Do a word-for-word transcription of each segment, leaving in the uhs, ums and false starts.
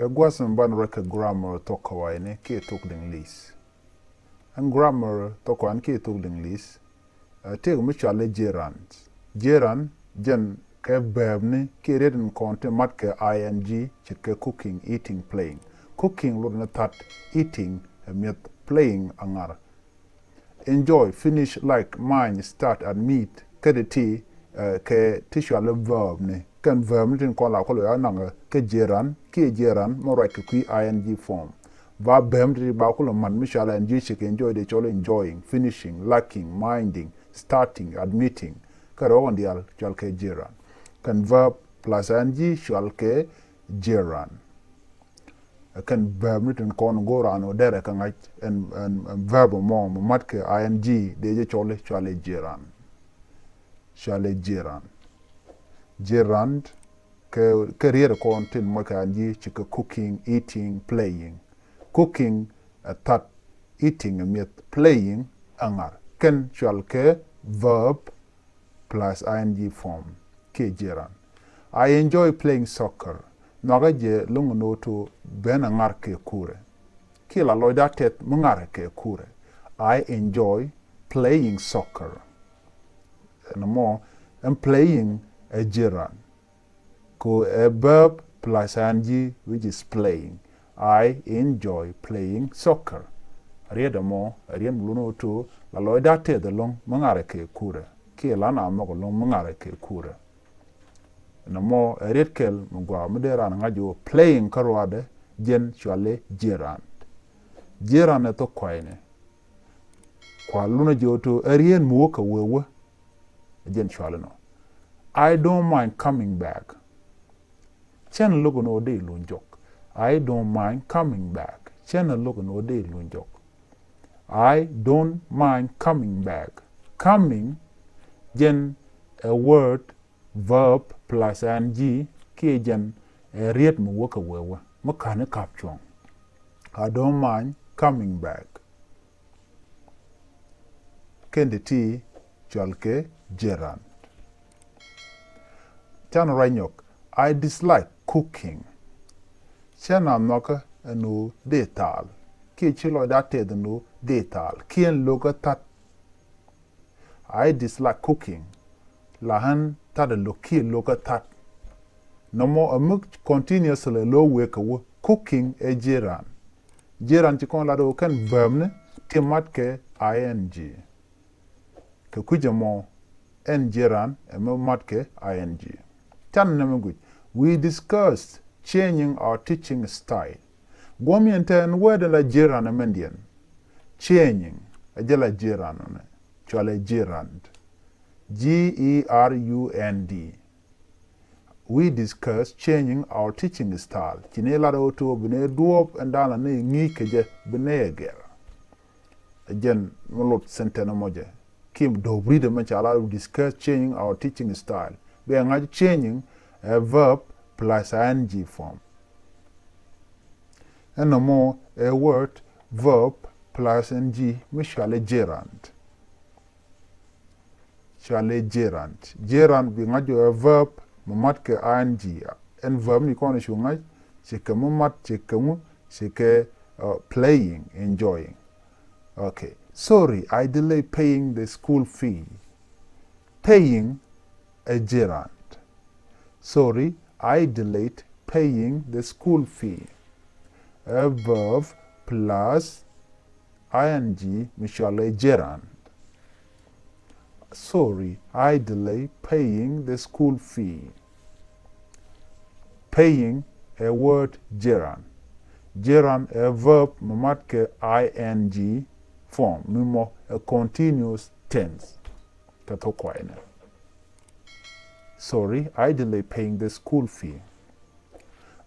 Kɛ gua̱a̱th mi banɛ ruac kɛ grammar thok kɛ wayni kiɛ thok Liŋli̱th. Ɛn grammar thok kɛ wayni kiɛ thok Liŋli̱th, ɛ, tëëkɛ mi cɔal i̱ gerund. Gerund jɛn kɛ verb ni kiɛ riet in kɔn ti mat kɛ I N G, ce̱tkɛ cooking, eating, playing. Cooking lot ni that, eating ɛ mi̱eth, playing ɛ ŋar. Enjoy, finish, like, mind, start, admit, kä ti ti, ɛ, kɛ ti cɔal i̱ verb ni. Kɛn verb ni tin kɔn la kulɛ ya naŋ kɛ gerund, kiɛ gerund mi ruac kɛ kui̱ I N G form. Ba verb ni ti ba kulɛ mat mi cɔal I N G, ce̱tkɛ enjoy dee cɔl i̱ enjoying, finishing, liking, minding, starting, admitting. Kä rɛw kɔn diaal cɔal kɛ gerund. Kɛn verb plus I N G cɔal kɛ gerund. Ɛ kɛn verb ni tin kɔn go̱o̱r an ɔ derɛ kɛ ŋa̱c ɛn, ɛn, ɛn verb mɔ mi mat kɛ I N G dee jɛ cɔl i̱, cɔal i̱ gerund. Cɔal i̱ gerund. Gerund kɛ, kɛ riet kɔn tin mat kɛ I N G, ce̱tkɛ cooking, eating, playing. Cooking ɛ that, eating ɛ mi̱eth, playing ɛ ŋar. Kɛn cɔal kɛ verb plus I N G form kiɛ gerund. I enjoy playing soccer. Nhɔakä jɛ lo̱ŋ ni ɣöö to ben a ŋar kɛ kurɛ. Kiɛ la lɔcdä tɛth mi ŋarɛ kɛ kurɛ. I enjoy playing soccer. Ɛn mɔ, ɛn playing ɛ gerund. Ko ɛ verb plus I N G, which is playing. I enjoy playing soccer. Riet ɛmɔ ɛ riet mi luni ɣöö to la lɔcdä tɛth ɛlɔ̱ŋ mi ŋarɛ kɛ kurɛ, kiɛ la na mɔk ɛlɔ̱ŋ mi ŋarɛ kɛ kurɛ. Ɛn ɛmɔ ɛ riet kɛl mi gɔaa mi dee raan ŋa̱c ɣöö playing kä ruaadɛ jɛn cɔal i̱ gerund. Gerund ɛ thok kuayni. Kua lunä jɛ ɣöö to ɛ riet mi wä kɛ wee wä. Ɛ jɛn cɔal inɔ. I don't mind coming back. Cɛn lo̱k ni ɣöö dee luny jɔk. I don't mind coming back. Cɛn lo̱k ni ɣöö dee luny jɔk. I don't mind coming back. Coming jɛn ɛ word, verb plus I N G, kiɛ jɛn ɛ riet mi wä kɛ wee wä mi ka̱n i̱ kap cuɔ̱ŋ. I don't mind coming back. Kɛn ti ti cɔal kɛ gerund. Can ruac nyɔk, I dislike cooking. Cɛn a nhɔakä ɛn ɣöö dee thal. Kiɛ ci lɔcdä tɛth ɛn ɣöö dee thal. Kiɛ ɛn lo̱kä that. I dislike cooking. La ɣän that ɛ lo̱k kiɛ lo̱kä that. Nɔmɔ ɛ mi continuously lo̱k wëë kɛ wä. Cooking ɛ gerund. Gerund ci kɔn lat ɣöö kɛn verb ni ti mat kɛ I N G. Kɛ kui̱c ɛmɔ ɛn gerund ɛ mi mat kɛ I N G. Can nɛmɛ guic. We discussed changing our teaching style. Guɔ̱m yɛn tɛn word in la gerund ɛ mɛndiɛn. Changing ɛ jɛ la gerund ɔnɛ. Cɔal ɛ gerund. G E R U N D. We discuss changing our teaching style. Ci ni lat ɣöö to bi ni duɔ̱ɔ̱p ɛn da̱a̱n la ni ŋi̱i̱c kɛ jɛ bi ni ɛ gɛr. Ɛ jɛn mi lot sentence mɔ jɛ. Kim do̱p rit ɛmɛ ca lat ɣöö discuss changing our teaching style. Bi ɛ ŋa̱c changing ɛ verb plus I N G form. Ɛn nɔmɔ ɛ word, verb plus I N G mi cɔal i̱ gerund. Cɔal i̱ gerund. Gerund bi ŋa̱c jɛ ɛ verb mi mat kɛ I N G. Ɛn verb ni kɔn cu ŋa̱c, ci kɛ mi mat, ci kɛ ŋu, ci kɛ, uh, playing, enjoying. Okay. Sorry, I delay paying the school fee. Paying ɛ gerund. Sorry, I delayed paying the school fee. Ɛ verb plus I N G mi cɔal i̱ gerund. Sorry, I delay paying the school fee. Paying ɛ word gerund. Gerund ɛ verb mi mat kɛ I N G form mi mɔ ɛ continuous tense. Kɛ thok kuayni. Sorry, I delay paying the school fee.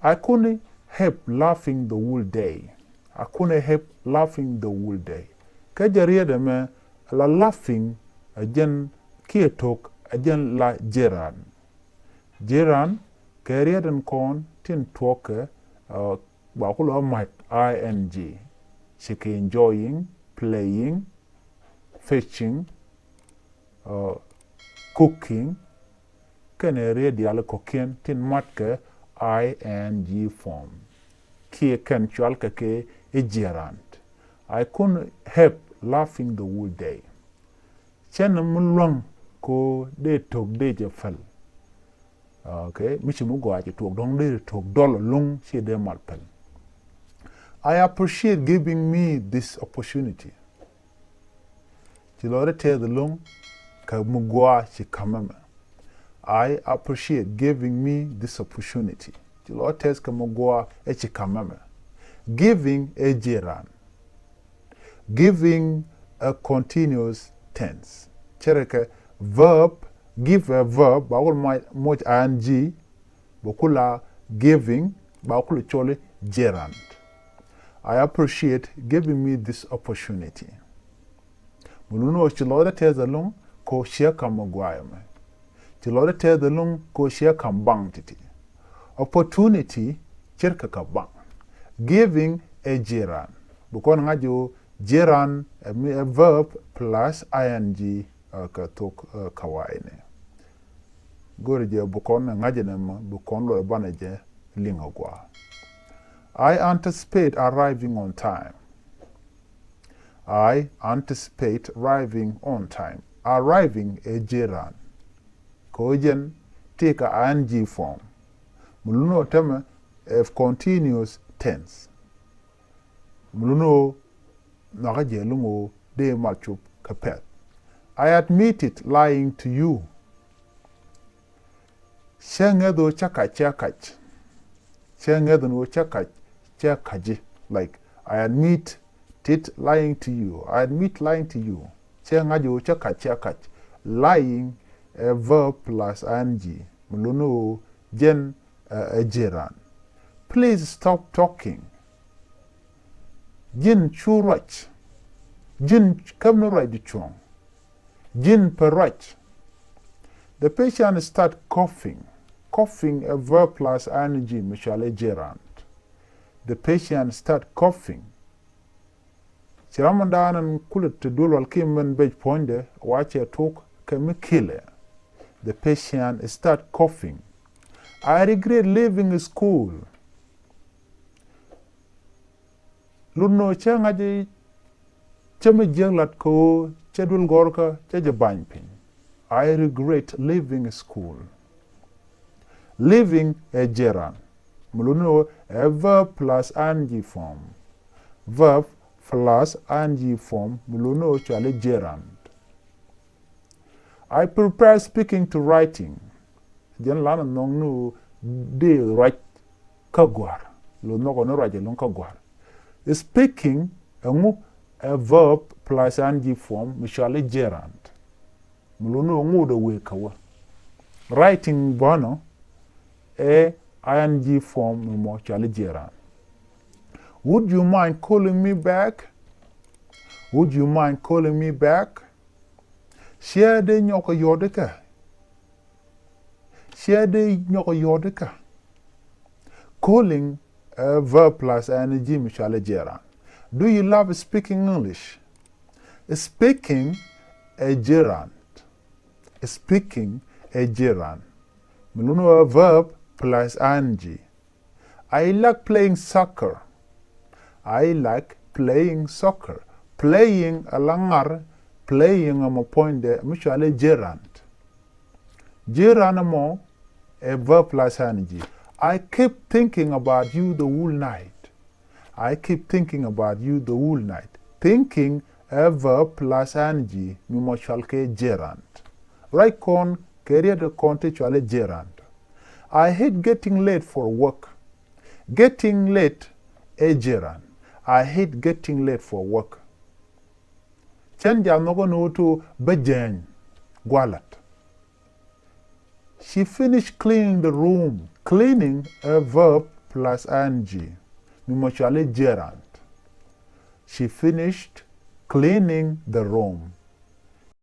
I couldn't help laughing the whole day. I couldn't help laughing the whole day. Kä jɛ riet ɛmɛ la laughing ɛ jɛn kiɛ tok ɛ jɛn la gerund. Gerund kɛ riet in kɔn tin tuɔkɛ, uh, ba kulɛ mat I N G. Ci kɛ enjoying, playing, fetching, uh, cooking, kɛnɛ riet diaal kɔ̱kiɛn tin mat kɛ I N G form. kiɛ kɛn cual kɛ kɛ i̱ jiɛran. I couldn't help laughing the whole day. Cɛn mi luäŋ ko dee tok dee jɛ päl. Okay, mi ci mi gɔaa ci tuɔk dɔ̱ŋ dee tok dɔl ɛlɔ̱ŋ ci dee mal päl. I appreciate giving me this opportunity. Ci lɔcdä tɛth ɛlɔ̱ŋ kɛ mi gɔaa ci ka̱m ɛmɛ. I appreciate giving me this opportunity. Ci lɔcdä tɛth kɛ mi gɔaa ɛ ci ka̱m ɛmɛ. Giving ɛ jiɛran. Giving a continuous tense. Cɛ rɛ kɛ verb, give ɛ verb, ba wul moc I N G, bɛ kula giving, ba kula cɔl jiɛran. I appreciate giving me this opportunity. Mi luni ɣöö ci lɔcdä tɛth ɛlɔ̱ŋ kɛ ɣöö ciɛ ka̱m mi gɔaa ɛmɛ. Ci lɔcdä tɛth ɛlɔ̱ŋ kɛ ɣöö ciɛ ka̱m baŋ ti̱ti̱. Opportunity ce̱tkɛ kɛ baŋ. Giving ɛ jiɛran. Bi kɔn ŋa̱c ɣöö jiɛran ɛ mi ɛ verb plus I N G, ɛ, kɛ thok, ɛ, kawaini. Go̱rɛ jɛ bi kɔn ŋa̱c ɛn ɛmɔ bi kɔn luɔt banɛ jɛ liŋ agua. I anticipate arriving on time. I anticipate arriving on time. Arriving ɛ jiɛran. Kɛ ɣöö jɛn tëëkɛ I N G form. Mi luni ɣöö tämɛ ɛ continuous tense. Mi luni ɣöö nhɔakä jɛ ɛlɔ̱ŋ ɣöö dee mal cop kɛ pɛ̈th. I admit it lying to you. Cä ŋäth ɣöö cä kac, cä kac. Cä ŋäth ɣöö cä kac, cä kac ji̱. Like, I admit it lying to you. I admit lying to you. Cä ŋa̱c ɣöö cä kac, cä kac. Lying ɛ verb plus I N G. Mi luni ɣöö jɛn, ɛ, ɛ jiɛran. Please stop talking. Ji̱n cu ruac. Ji̱n käm ni ruac di cuɔ̱ŋ. Ji̱n pɛ ruac. The patient start coughing. Coughing ɛ verb plus I N G mi cɔal i̱ jiɛran. The patient start coughing. Ci ram in da̱a̱n in kulɛ ti duel wal ki min bec puɔ̱nydɛ wa cɛ tok kɛ mi kilɛ. The patient start coughing. I regret leaving school. Luni ɣöö cä ŋa̱c i̱ cä mi jiäk lat kɛ ɣöö cä duel gɔ̱rkä cä jɛ ba̱ny piny. I regret leaving school. Leaving ɛ jiɛran. Mi luni ɣöö ɛ verb plus I N G form. Verb plus I N G form mi luni ɣöö cɔal i̱ jiɛran. I prepare speaking to writing. Jɛn lan a nhɔk ni ɣöö dee ruac kä gua̱r. Lo nhɔk ɔ ni ruac ɛlɔ̱ŋ kä gua̱r. Speaking ɛŋu ɛ verb plus I N G form mi cɔal i̱ jiɛran. Mi luni ɣöö ŋot ɛ wëë kä wä. Writing bänɔ ɛ I N G form mi mɔ cɔal i̱ jiɛran. Would you mind calling me back? Would you mind calling me back? Ciɛ dee nyɔk ɛ yɔt ikä. Ciɛ dee nyɔk ɛ yɔt ikä. Calling, uh, verb plus I N G mi cɔal i̱ jiɛran. Do you love speaking English? Speaking ɛ jiɛran. Speaking ɛ jiɛran. Mi luni ɣöö verb plus I N G. I like playing soccer. I like playing soccer. Playing ɛ la ŋar, playing ɛmɔ puɔ̱nydɛ mi cɔal i̱ jiɛran. Jiɛran ɛmɔ ɛ verb plus I N G. I keep thinking about you the whole night. I keep thinking about you the whole night. Thinking ɛ verb plus I N G mi mɔ cɔal kɛ jiɛran. Ruac kɔn kɛ riet kɔn ti cɔal i̱ jiɛran. I hate getting late for work. Getting late ɛ jiɛran. I hate getting late for work. Cɛn jath nhɔkä ni ɣöö ti bä jääny gua̱a̱th lat. She finished cleaning the room. Cleaning ɛ verb plus I N G mi mɔ cɔal i̱ jiɛran. She finished cleaning the room.